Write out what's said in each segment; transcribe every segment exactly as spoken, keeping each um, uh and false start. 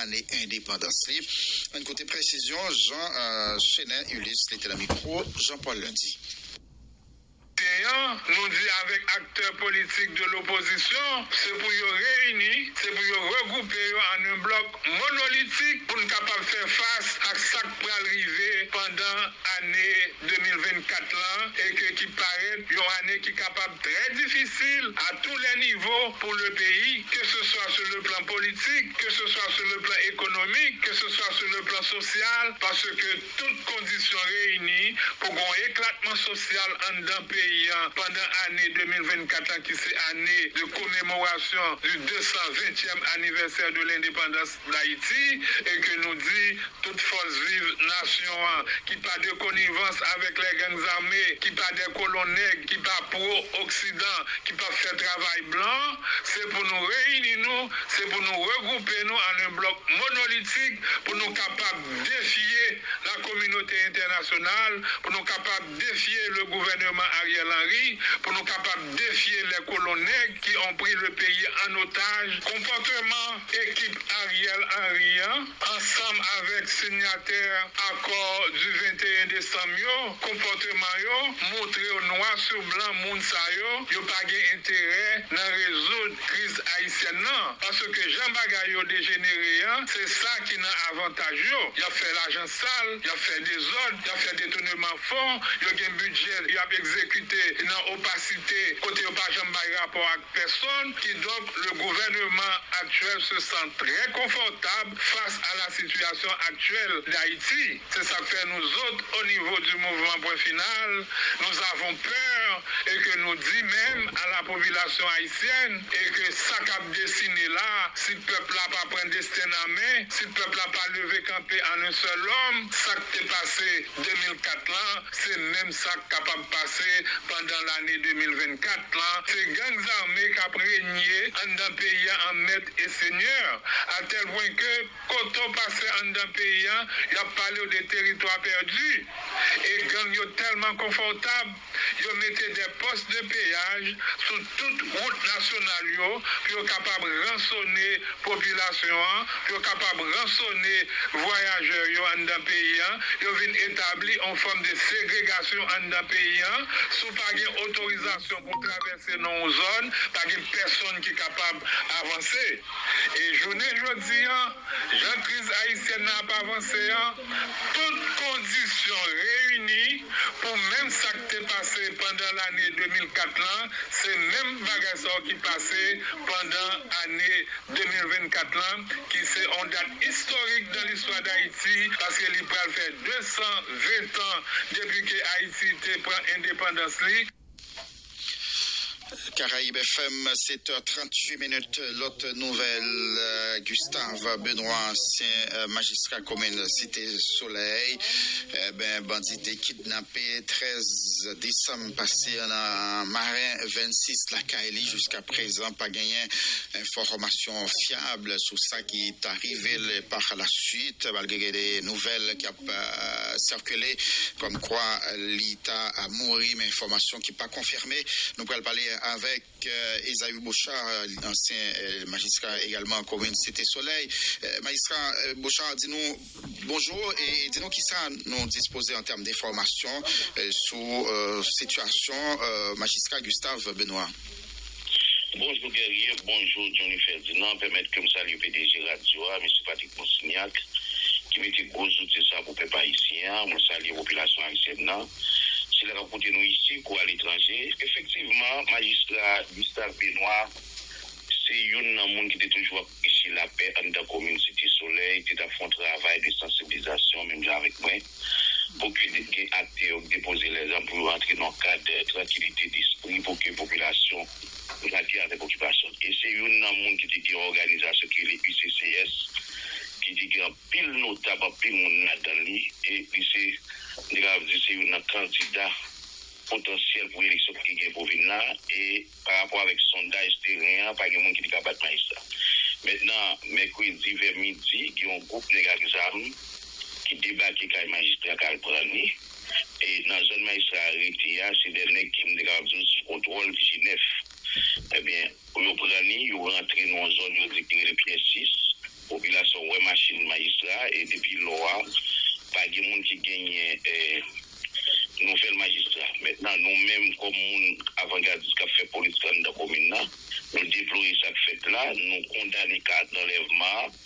ane endepandans li. Ann koute presizyon Jean Chenin Ulysse, li te nan mikwo Jean Paul Lundi. Te an, nou di avèk aktè politik de lopozisyon, se pou yo reyini, se pou yo regwoupe yo an yon blòk monolitik pou n kapab fè fas ak sa k pral rive pandan ane de mil vennkat lan e ke ki parèt yon ane ki kapab trè difisil à tous les niveaux pour le pays, que ce soit sur le plan politique, que ce soit sur le plan économique, que ce soit sur le plan social, paske tout kondisyon reyini pou gen yon eklatman sosyal anndan peyi an pandan ane de mil vennkat lan ki se ane de komemorasyon du de san ventyèm anivèsè de lendepandans Dayiti e ke nou di tout fòs viv nasyon an ki pa de konivans avèk lè gang zame, ki pa de kolon nèg, ki pa pwo oksidan, ki p ap fè travay blan, se pou nou reyini nou, se pou nou regwoupe nou an yon blòk monolitik pou nou kapab defye la kominote entènasyonal, pou nou kapab defye le gouvèneman Ariel Henry, pou nou kapab defye lè kolon nèg ki on pri le peyi an otaj. Konpòteman ekip Ariel Henry an, ansanm avèk sinyatè akò du venteyen desanm yo, konpòteman yo montre w nwa sou blan moun sa yo, yo pa gen enterè nan rezoud kriz ayisyèn nan. Paske jan bagay yo dejenere an, se sa ki nan avantaj yo. Y ap fè lajan sal, y ap fè dezòd, y ap fè detouneman fon, yo gen bidjè y ap egzekite nan opasite kote yo pa janm bay rapò ak pèsonn. Kidonk, le gouvèneman aktyèl se san trè konfòtab fas a la sitiyasyon aktyèl Dayiti. Se sa k fè nou zot, o nivo di mouvman Pwen Final, nous avons peur e ke nou di menm a la popilasyon ayisyèn e ke sa k ap desine la, si pèp la pa pran desten nan men, si pèp la pa leve kanpe an en sèl òm, sa k te pase de mil kat lan, se menm sa k kapab pase pandan lane de mil vennkat lan. Se gang zame k ap renye anndan peyi a an mèt e senyè, atèl pwen ke kote w pase anndan peyi a, y ap pale w de teritwa pèdi. E gang yo tèlman konfòtab, yo mete de pòs de peyaj sou tout wout nasyonal yo pou yo kapab ransone popilasyon an, pou yo kapab ransone vwayajè yo anndan peyi an. Yo vin etabli on fòm de segregasyon anndan peyi an. Si w pa gen otorizasyon pou w travèse nan yon zòn, pa gen pèsonn ki kapab avanse. E jounen jodi an, jan kriz ayisyèn nan ap avanse an, tout kondisyon reyini pou menm sa k te pase pandan lane de mil kat lan, se menm bagay sa yo ki pase pandan ane de mil vennkat lan, ki se yon dat istorik nan listwa Dayiti, paske li pral fè de san ven tan depi ke Ayiti te pran endepandans li. Caraïbes F M, sèt è tranntuit minit. Lòt nouvèl, euh, Gustave Benoît, ansyen, euh, majistra komin Site Solèy, eh ben, bandi te kidnape trèz desanm pase nan Maren vennsis lakay li. Jiska prezan, pa genyen enfòmasyon fyab sou sa ki ta rive l pa la swit, malgre gen de nouvèl k ap, euh, sikile kòmkwa li ta mouri, men enfòmasyon ki pa konfime. Nou pral pale avèk, euh, Esaü Bochard, ansyen, euh, majistra egalman komin Site Solèy. Euh, majistra, euh, Bochard, di nou bonjou e di nou kisa nou dispoze an tèm enfòmasyon, euh, sou, euh, sitiyasyon, euh, majistra Gustave Benoît. Bonjou Guerrier, bonjou Johnny Ferdinand. Pèmèt ke m salye P D G radyo a, mesye Patrick Monsignac, ki mete gwo zouti sa pou pèp ayisyen an. Mwen salye popilasyon ayisyèn nan, sila k ap koute nou isi kou aletranje. Efektivman, majistra Gustave Benoît se youn nan moun ki te toujou ap preche lapè anndan komin Site Solèy, te t ap fè yon travay de sansibilizasyon menm jan avèk mwen, pou ke gen aktè yo ki te poze lèzam pou yo rantre nan yon kad trankilite despri, pou ke popilasyon gade avèk okipasyon. E se youn nan moun ki te gen yon òganizasyon ki rele U C C S, ki te gen anpil notab, anpil moun ladan li, e li se, m te kapab di, se youn nan kandida potansyèl pou eleksyon ki gen pou vin la, e pa rapò avèk sondaj teren an, pa gen moun ki te ka bat majistra. Mentnan, mèkredi vè midi, gen yon gwoup nèg ak zam ki debake kay majistra k al pran li. E nan zòn majistra a rete a, se de nèg ki, m te kapab di w, sou kontwòl G nèf. Ebyen, pou yo pran li, yo rantre nan yon zòn yo di ki rele Pyè sis. Popilasyon wè e depi lò a, pa gen moun ki genyen eh, nouvèl majistra. Mentnan, nou menm, kòm moun avangadis k ap fè politik anndan komin nan, nou deplore sa k fèt la, nou kondane ka anlèvman an,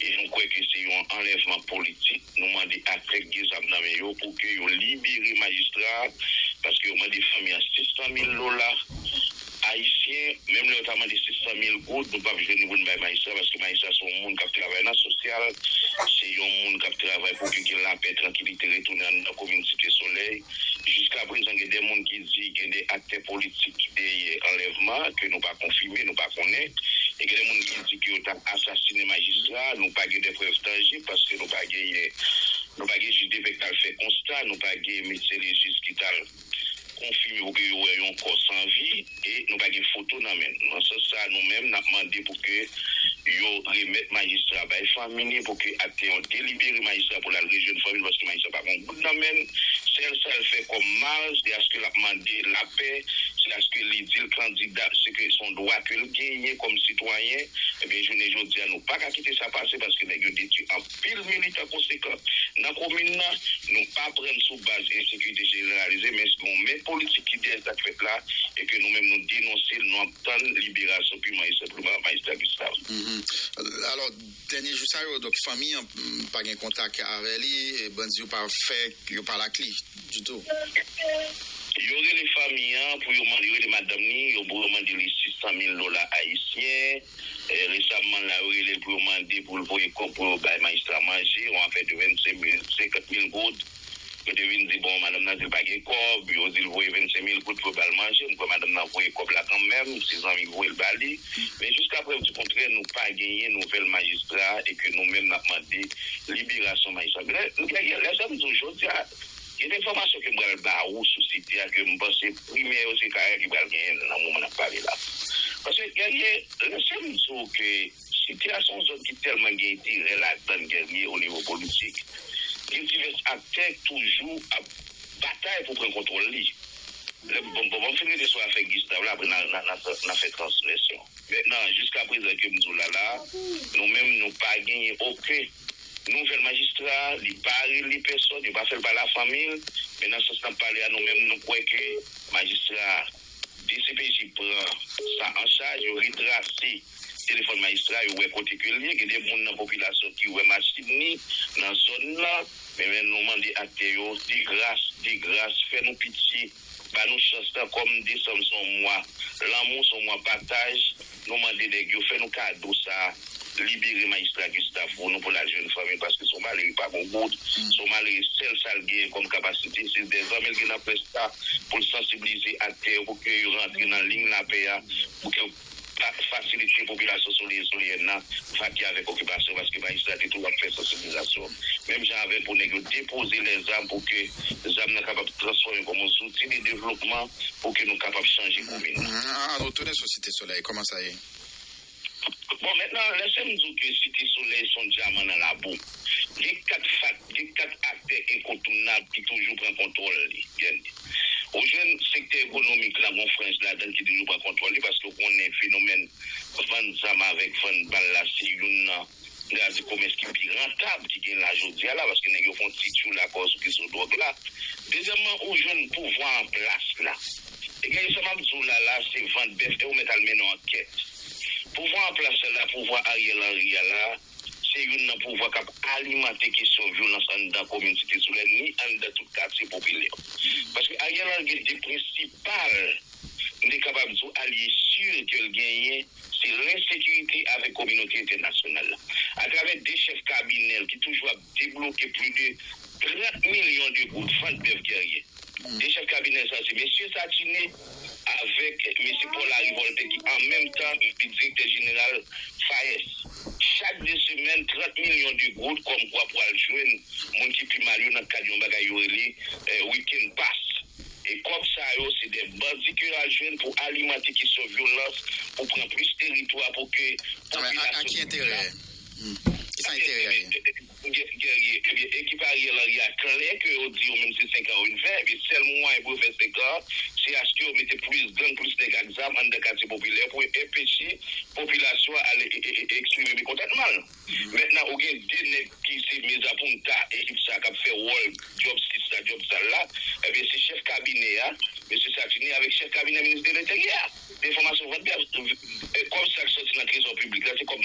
e nou kwè ke se yon anlèvman politik. Nou mande aktè k gen zam nan men yo pou ke yo libere majistra a, paske yo mande fanmi an sis san mil dola ayisyen, menm lè yo ta mande sis san mil goud, nou p ap jwenn li pou n bay majistra, paske majistra se yon moun k ap travay nan sosyal, se yon moun k ap travay pou ke gen lapè, trankilite retounen anndan komin Site Solèy. Jiska prezan, gen de moun ki di gen de aktè politik ki dèyè anlèvman an, ke nou pa konfime, nou pa konnen. E gen de moun ki di ke yo t ap asasinen majistra a, nou pa gen de prèv tanjib, paske nou pa genyen, nou pa gen jij de pè k t al fè konsta, nou pa gen medsen lejis ki t al konfime pou ke yo wè yon kò san vi, e nou pa gen foto nan men n. Nan sans sa, nou menm, n ap mande pou ke yo remèt majistra bay fanmi li, pou ke aktè yo delibere majistra pou l al rejwenn fanmi l, paske majistra pa gen yon goud nan men l. Sèl sa l fè kòm mal, se aske l ap mande lapè, se aske li di l kandida, se ke se yon dwa ke l genyen kòm sitwayen. Ebyen, jounen jodi a, nou pa ka kite sa pase, paske nèg yo detwi anpil militan konsekan nan komin nan. Nou pa pran l sou baz ensekirite jeneralize, men se yon men politik ki dèyè sa k fèt la, e ke nou menm nou denonse l, nou ap tann liberasyon piman e senpleman majistra Gustave. Mhm. Alò, dènye jou sa yo, donk, fanmi an mm, pa gen kontak avè li, e bandi yo pa fè, yo pale ak li ditou. Yo rele fanmi an pou yo mande, yo rele madanm li, yo pou yo mande li sis san mil dola ayisyen. E, resamman la, yo rele l pou yo mande pou l voye kòb pou yo bay majistra manje, yon afè de vennsenk mil, senkant mil goud. Yo te vin di, bon, madanm nan di l pa gen kòb, yo di l voye vennsenk mil goud pou yo ba l manje. M kwè madanm nan voye kòb la kanmenm, se zanmi k voye l ba li. Men jiska prèv di kontrè, nou pa genyen nouvèl majistra a e ke nou menm n ap mande liberasyon majistra. Lè, lè, lè sa m di w jodi a, gen de enfòmasyon ke m pral ba ou sou Site a ke m panse primè yo se Karen ki pral genyen l nan moman n ap pale la. Paske Guerrier, lè sa m di w ke Site a se yon zòn ki tèlman gen enterè ladan l Guerrier o nivo politik, gen divès aktè k toujou ap batay pou pran kontwòl li. Lè, bon, bon, bon, m fin rete sou afè Gustave la, apre n a, n a, n a, n a fè transvèsyon. Mentnan, jiska prezan ke m di w la la, nou menm, nou pa genyen okenn nouvèl majistra, li pa rele pèsòn, yo pa fè l pale a fanmi l, men nan sans n ap pale a, nou menm, nou kwè ke majistra D C P J pran sa an chaj, yo retrase telefòn majistra, yo wè kote ke l ye, gen de moun nan popilasyon ki wè machin li nan zòn nan, men, men nou mande aktè yo, de gras, de gras, fè nou pitye, ba nou chans la, kòm desanm se yon mwa lanmou, se yon mwa pataj, nou mande nèg yo fè nou kado sa, libere majistra Gustave pou nou, pou l al jwenn fanmi l, paske se yon malere pa gon goud, se yon malere sèl sa l genyen kòm kapasite, se de zanmi l gen nan près la, pou l sansibilize aktè yo, pou ke yo rantre nan liy lapè a, pou ke pa fasilite popilasyon Solèy, Solèyèn nan vake avèk okipasyon, paske majistra te toujou ap fè sansibilizasyon. Menm jan avèk pou nèg yo depoze lèzam pou ke zam nan kapab transfòme kòm yon zouti de devlopman pou ke nou kapab chanje komin nan. An nou tounen sou Site Solèy, kòman sa ye? Bon, mentnan, lè se m di w ke Site Solèy se yon dyaman nan labou, gen kat fak, gen kat aktè enkontounab ki toujou pran kontwòl li. Ou jwenn sektè ekonomik la, gon franj ladan l ki toujou pran kontwòl li, paske w konnen fenomèn vann zam avèk vann bal la, se youn nan, n a di, komès ki pi rantab ki gen la jodi a la, paske nèg yo fè yon ti tchou lakòz sou kesyon dwòg la. Dezyèmman, ou jwenn pouvwa an plas la. E gade sa m ap di w la la, se vant bèf e ou mèt al mennen yon ankèt. Pouvwa an plas la, pouvwa Ariel Henry a la, se youn nan pouvwa k ap alimante kesyon vyolans anndan komin Site Solèy, ni anndan tout katye popilè. Paske Ariel Henry gen de prensipal, m te kapab di w, alye si ke l genyen, se lensekirite avèk kominote entènasyonal la. Atravè de chèf kabinè l ki toujou ap debloke plis de trant milyon de goud, vant bèf Guerrier. De chèf kabinè sa, se mesye Satine avèk mesye Paul Larivòlte ki an menm tan li direktè jeneral FAES. Chak de semèn, trant milyon de goud kòmkwa pou al jwenn moun ki pi mal yo nan kad yon bagay yo rele eh, Weekend Pass. E kòb sa yo, se de bandi ke yo al jwenn pou alimante kesyon vyolans, pou pran plis teritwa, pou ke popilasyon. A ki enterè? Ki sa enterè a ye? Guerrier, ebyen, ekip Ariel Henry a klè ke yo di yo menm se senk an yo vin fè, ebyen, sèl mwayen pou yo fè senk an, se Achte yo mete plis gang, plis nèg ak zam anndan katye popilè pou enpeche popilasyon an ale e, e, e, eksprime mekontantman l. Mentnan, ou gen de nèg ki se mezapunta ekip sa k ap fè wòl djòb sis la, djòb sal la, ebyen, se chèf kabinè a, mesye Satini, avèk chèf kabinè minis de lenteryè a. Enfòmasyon vant dèyè, e, kòb sa k sòti nan trezò piblik la, se kòb